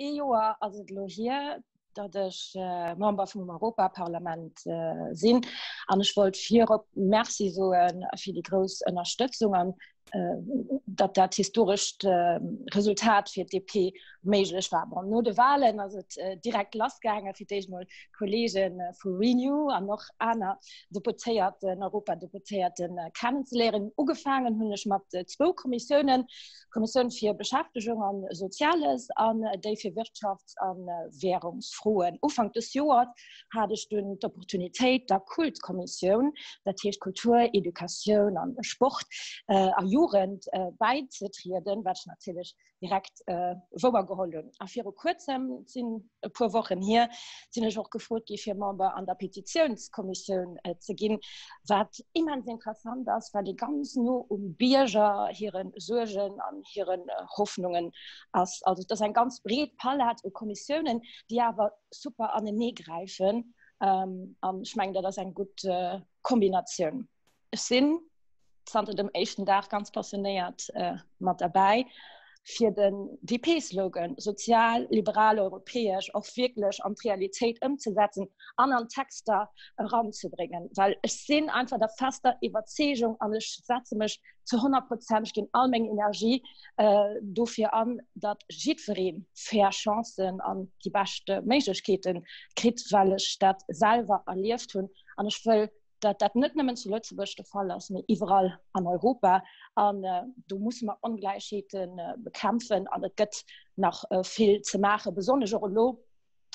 Ee Joer ass et elo hier, datt ech Member vum Europaparlament sinn an ech wollt virop Merci soe fir déi grouss Ënnerstëtzung an datt dat historescht Resultat fir d'DP méiglech war. Bon, no de Walen ass et direkt lassgaange fir d'éischt mol Kolleege vu Renew an och aner Deputéierten, Europadeputéierten kennenzeléieren. Ugefaangen hunn ech mat zwou Kommissiounen, Kommissioun fir Beschäftegung an Soziales an déi fir Wirtschafts a Währungsfroen. Ufank des Joers hat ech dunn d'Opportunitéit, der Kultkommissioun, dat heescht Kultur, Educatioun an Sport a Jugend, bäizetrieden, wat ech natierlech direkt wouer geholl hunn. A viru kuerzem, et sinn e puer Wochen hier, sinn ech och gefrot gi fir Member an der Petitiounskommissioun ze ginn, wat immens interessant ass, well ee ganz no um Bierger hire Suergen an hiren Hoffnungen ass. Also et ass eng ganz breet Palett u Kommissiounen, déi awer super anenee gräifen. An ech mengen, dat ass eng gutt Kombinatioun. Ech sinn zanter dem éischten Dag ganz passionéiert mat derbäi, fir den DP-Slogan sozial, liberal, europäesch och wierklech an d'Realitéit ëmzesetzen an an d'Texter eranzebréngen. Well ech sinn einfach der fester Iwwerzeegung an ech setze mech zu 100 Prozent, ech ginn all meng Energie dofir an, datt jiddweree fair Chancen an déi bescht Méiglechkeete kritt, well ech dat selwer erlieft hunn an ech wëll, datt dat net nëmmen zu Lëtzebuerg de Fall ass, mee iwwerall an Europa. An do musse mer Ongläichheete bekämpfen an et gëtt nach vill ze maachen, besonnesch och elo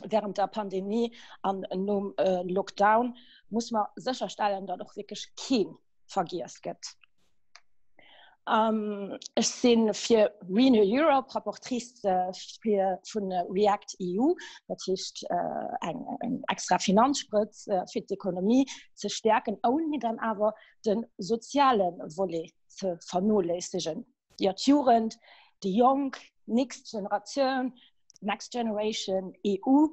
während der Pandemie an nom Lockdown muss mer sécherstellen, datt och wierklech kee vergiess gëtt. Ech si fir Renew Europe Rapportrice fir vun React EU, dat heescht eng eng extra Finanzsprëtz fir d'Ekonomie ze stäerken, ouni dann awer de soziale Volet ze vernoléissegen. Jo, d'Jugend, déi Jonk, d'nächst Generatioun, Next Generation EU.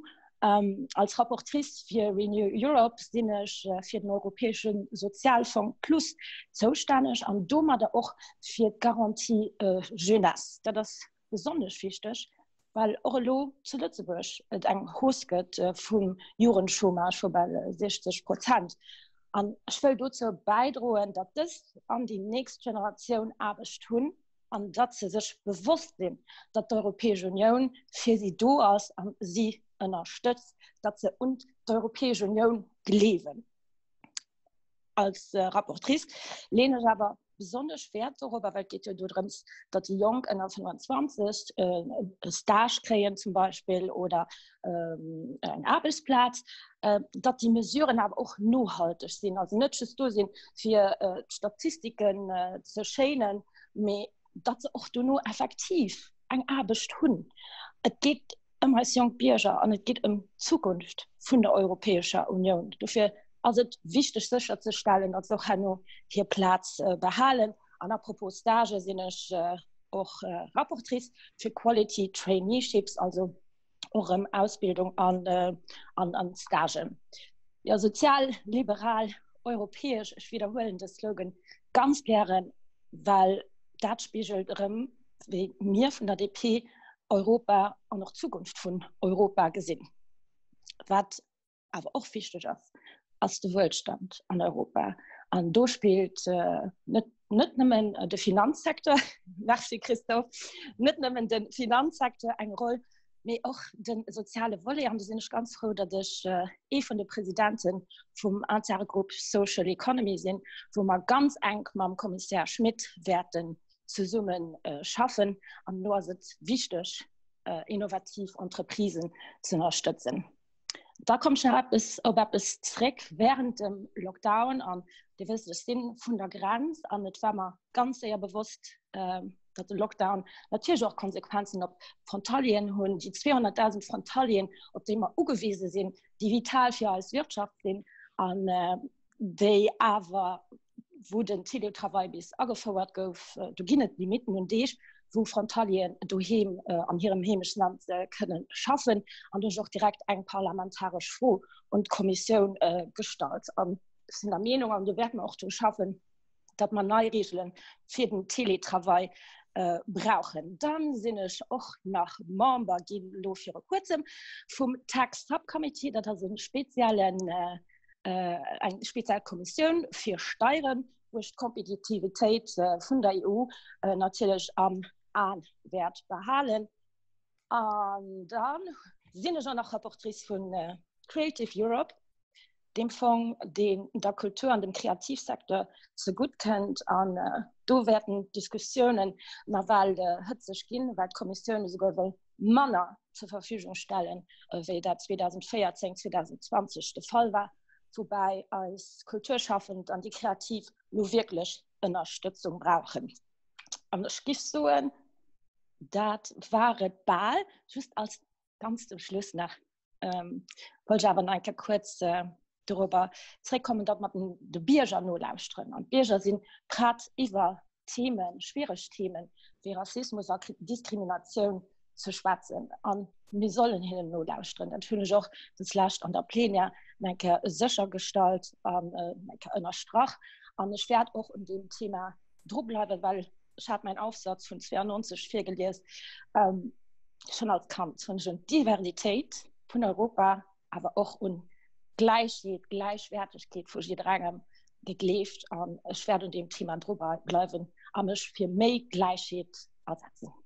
Als Rapportrice fir Renew Europe sinn ech fir den Europäesche Sozialfong Plus zoustänneg an domadder och fir d'Garantie Jeunesse. Dat ass besonnesch wichteg, well och elo zu Lëtzebuerg et eng Hausse gëtt vum Jugendchômage vu bal 60 Prozent. An ech wëll dozou bäidroen, datt dës an déi nächst Generatioun Aarbecht hunn. an datt se sech bewosst sinn, datt d'Europäesch Unioun fir si do ass an si ënnerstëtzt, datt se un d'Europäesch Unioun gleewen. Als Rapportrice leen ech awer besonnesch Wäert dorobber, well et geet jo do drëms, datt déi Jonk ënner 25 e Stage kréien zum Beispill oder eng Aarbechtsplaz, datt déi Mesuren awer och nohalteg sinn, also net just do sinn, fir d'Statistiken ze schéinen, mee datt se och dono effektiv eng Aarbecht hunn. Et geet ëm eis jonk Bierger an et geet ëm d'Zukunft vun der Europäescher Unioun. Dofir ass et wichteg sécherzestellen, datt se och herno hir Plaz behalen. An à propos Stage sinn ech och Rapportrice fir Quality Traineeships, also och erëm Ausbildung an, an, an Stagen. Ja, sozial, liberal, europäesch, ech wiederhuelen de Slogan ganz gären, well dat spigelt erëm, wéi mir vun der DP Europa an och d'Zukunft vun Europa gesinn. Wat awer och wichteg ass, ass de Wuelstand an Europa. An do spillt net, net nëmmen de Finanzsecteur, merci Christophe, net nëmmen de Finanzsecteur eng Roll, mee och de soziale Volet. An do sinn ech ganz frou, datt ech ee vun de Presidente vum Intergroup Social Economy sinn, wou mer ganz enk mam Kommissär Schmit wäerten zesumme schaffen. An do ass et wichteg, innovativ Entreprisen ze ënnerstëtzen. Da komm ech nach eppes op eppes zréck während dem Lockdown an Dir wësst, ech sinn vun der Grenz an et war mer ganz séier bewosst, datt de Lockdown natierlech och Konsequenzen op d'Frontalieren hunn, déi 200.000 Frontalieren, op déi mer ugewise sinn, déi vital fir eis Wirtschaft sinn an déi awer wou den Teletravail bis agefouert gouf, do ginn et Limitten un Deeg, wou Frontalieren doheem an hirem Heemechtsland kënnen schaffen. An do hu ech och direkt eng parlamentaresch Fro un d'Kommissioun gestallt. An ech sinn der Meenung, an do wäerte mer och dru schaffen, datt mer nei Reegele fir den Teletravail. brauchen. Dann sinn ech och nach Member ginn elo viru kuerzem vum Tax Subcommittee, dat ass e speziellen eng speziell Kommissioun fir Steieren, wou ech d'Kompetitivitéit vun der EU natierlech am A wäert behalen. An dann sinn ech och nach Rapportrice vun Creative Europe, deem Fong, deen der Kultur an dem Kreativsecteur zegutt kënnt. An do wäerten d'Diskussiounen nawell hëtzeg ginn, well d'Kommissioun esouguer wëll manner zur Verfügung stellen, wéi dat 2014, 2020 de Fall war, woubäi eis Kulturschaffend an déi Kreativ lo wierklech Ënnerstëtzung brauchen. An ech giff soen, dat war et bal. Just als ganz zum Schluss nach ähm, wollt ech awer nach eng Kéier kuerz äh, dorobber zréckkommen, datt mer den, de Bierger nolauschteren. An d'Bierger sinn prett iwwer Themen, schwiereg Themen wéi Rassismus a Diskriminatioun ze schwätzen. An mir sollen hinnen nolauschteren. Dat hunn ech och des lescht an der Plenière eng Kéier séchergestallt an äh, eng Kéier ënnerstrach. An ech wäert och un deem Thema dru bleiwen, well ech hat mäin Aufsatz vun 92 virgelies. Ähm, schon als Kand hunn ech un d'Diversitéit vun Europa, awer och un Gläichheet, Gläichwäertegkeet vu jidderengem gegleeft an ech wäert un deem Thema dru bleiwen a mech fir méi Gläichheet asetzen.